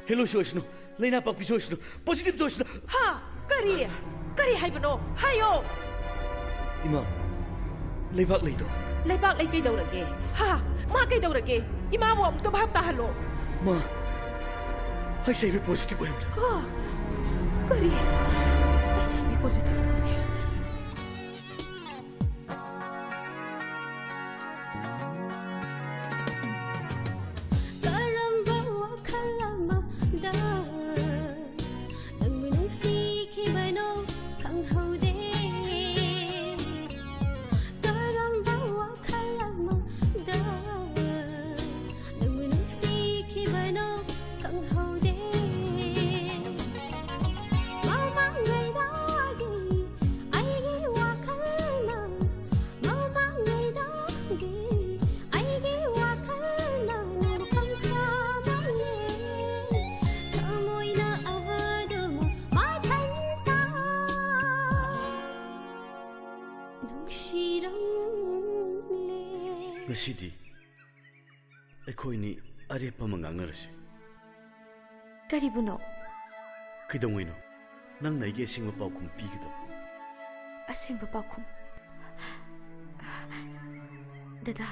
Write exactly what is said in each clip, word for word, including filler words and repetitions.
ꯍꯦꯂꯣꯏꯁꯨ ꯑꯣꯏꯁꯅꯨ, ꯂꯩꯅꯥ ꯄꯛꯄꯤꯁꯨ ꯑꯣꯏꯁꯅꯨ, ꯄꯣꯖꯤꯇꯤꯚꯁꯨ ꯑꯣꯏꯁꯅꯨ꯫ ꯍꯥ? ꯀꯔꯤ? ꯀꯔꯤ ꯍꯥꯏꯕꯅꯣ? ꯍꯥꯏꯌꯣ! ꯏꯃꯥ, ꯂꯩꯕꯥꯛ ꯂꯩꯗꯣ꯫ ꯂꯩꯕꯥꯛ ꯂꯩ ꯀꯩꯗꯧꯔꯒꯦ? ꯍꯥ? ꯃꯥ ꯀꯩꯗꯧꯔꯒꯦ? ꯏꯃꯥꯕꯨ ꯑꯃꯨꯛꯇ ꯚꯥꯞ ꯇꯥꯍꯜꯂꯣ꯫ ꯃꯥ ꯍꯩꯁ ꯑꯥꯏ ꯚꯤ ꯄꯣꯖꯤꯇꯤꯚ ꯑꯣꯏꯔꯝꯂꯦ꯫ ꯍꯥ? ꯀꯔꯤ? ꯍꯩꯁ ꯑꯥꯏ ꯚꯤ ꯄꯣꯖꯤꯇꯤꯚ? ꯀꯔꯝꯕ ꯋꯥꯈꯜ ꯑꯃꯗ ꯅꯪꯕꯨ ꯅꯨꯡꯁꯤꯈꯤꯕꯅꯣ ꯈꯪꯍꯧꯗꯦ꯫ ꯀꯔꯝꯕ ꯋꯥꯈꯜ ꯑꯃꯗ ꯅꯪꯕꯨ ꯅꯨꯡꯁꯤꯈꯤꯕꯅꯣ ꯈꯪꯍꯧꯗꯦ꯫ ꯃꯃꯥꯡꯉꯩꯗꯒꯤ ꯑꯩꯒꯤ ꯋꯥꯈꯜꯅ, ꯃꯃꯥꯡꯉꯩꯗꯒꯤ ꯑꯩꯒꯤ ꯋꯥꯈꯜꯅ ꯅꯪꯕꯨ ꯈꯪꯈ꯭ꯔꯕꯅꯦ꯫ ꯊꯃꯣꯏꯅ ꯑꯗꯨꯃꯛ ꯃꯊꯟꯇ ꯅꯨꯡꯁꯤꯔꯝꯂꯦ꯫ ꯉꯁꯤꯗꯤ ꯑꯩꯈꯣꯏꯅꯤ ꯑꯔꯦꯞꯄ ꯑꯃ ꯉꯥꯡꯅꯔꯁꯤ꯫ ꯀꯔꯤꯕꯨꯅꯣ? ꯀꯩꯗꯧꯉꯩꯅꯣ ꯅꯪꯅ ꯑꯩꯒꯤ ꯑꯁꯦꯡꯕ ꯄꯥꯎꯈꯨꯝ ꯄꯤꯒꯗꯕ? ꯑꯁꯦꯡꯕ ꯄꯥꯎꯈꯨꯝ? ꯗꯗꯥ,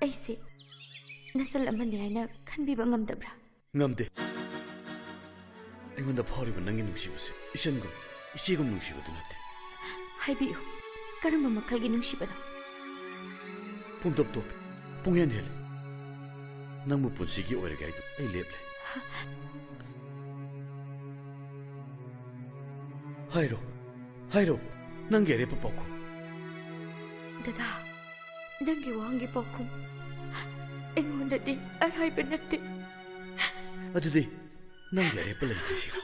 ꯑꯩꯁꯦ ꯅꯆꯜ ꯑꯃꯅꯤ ꯍꯥꯏꯅ ꯈꯟꯕꯤꯕ ꯉꯝꯗꯕ꯭ꯔꯥ? ꯉꯝꯗꯦ꯫ ꯑꯩꯉꯣꯟꯗ ꯐꯥꯎꯔꯤꯕ ꯅꯪꯒꯤ ꯅꯨꯡꯁꯤꯕꯁꯦ ꯏꯆꯟꯒꯨꯝ, ꯏꯆꯦꯒꯨꯝ ꯅꯨꯡꯁꯤꯕꯗꯨ ꯅꯠꯇꯦ꯫ ꯍꯥꯏꯕꯤꯌꯨ, ꯀꯔꯝꯕ ꯃꯈꯜꯒꯤ ꯅꯨꯡꯁꯤꯕꯅꯣ? ꯄꯨꯝꯇꯣꯞ ꯇꯣꯞꯄꯦ, ꯄꯨꯡꯍꯦꯟ ꯍꯦꯜꯂꯦ꯫ ꯅꯪꯕꯨ ꯄꯨꯟꯁꯤꯒꯤ ꯑꯣꯏꯔꯒꯦ ꯍꯥꯏꯗꯨ ꯑꯩ ꯂꯦꯞꯂꯦ꯫ ꯍꯥꯏꯔꯣ, ꯍꯥꯏꯔꯣ, ꯅꯪꯒꯤ ꯑꯔꯦꯞꯄ ꯄꯥꯎꯈꯨꯝ꯫ ꯗꯗꯥ, ꯅꯪꯒꯤ ꯋꯥꯍꯪꯒꯤ ꯄꯥꯎꯈꯨꯝ ꯑꯩꯉꯣꯟꯗꯗꯤ ꯑꯔꯥꯏꯕ ꯅꯠꯇꯦ꯫ ꯑꯗꯨꯗꯤ ꯅꯪꯒꯤ ꯑꯔꯦꯞꯄ ꯂꯩꯇ꯭ꯔꯤꯁꯤꯔꯣ?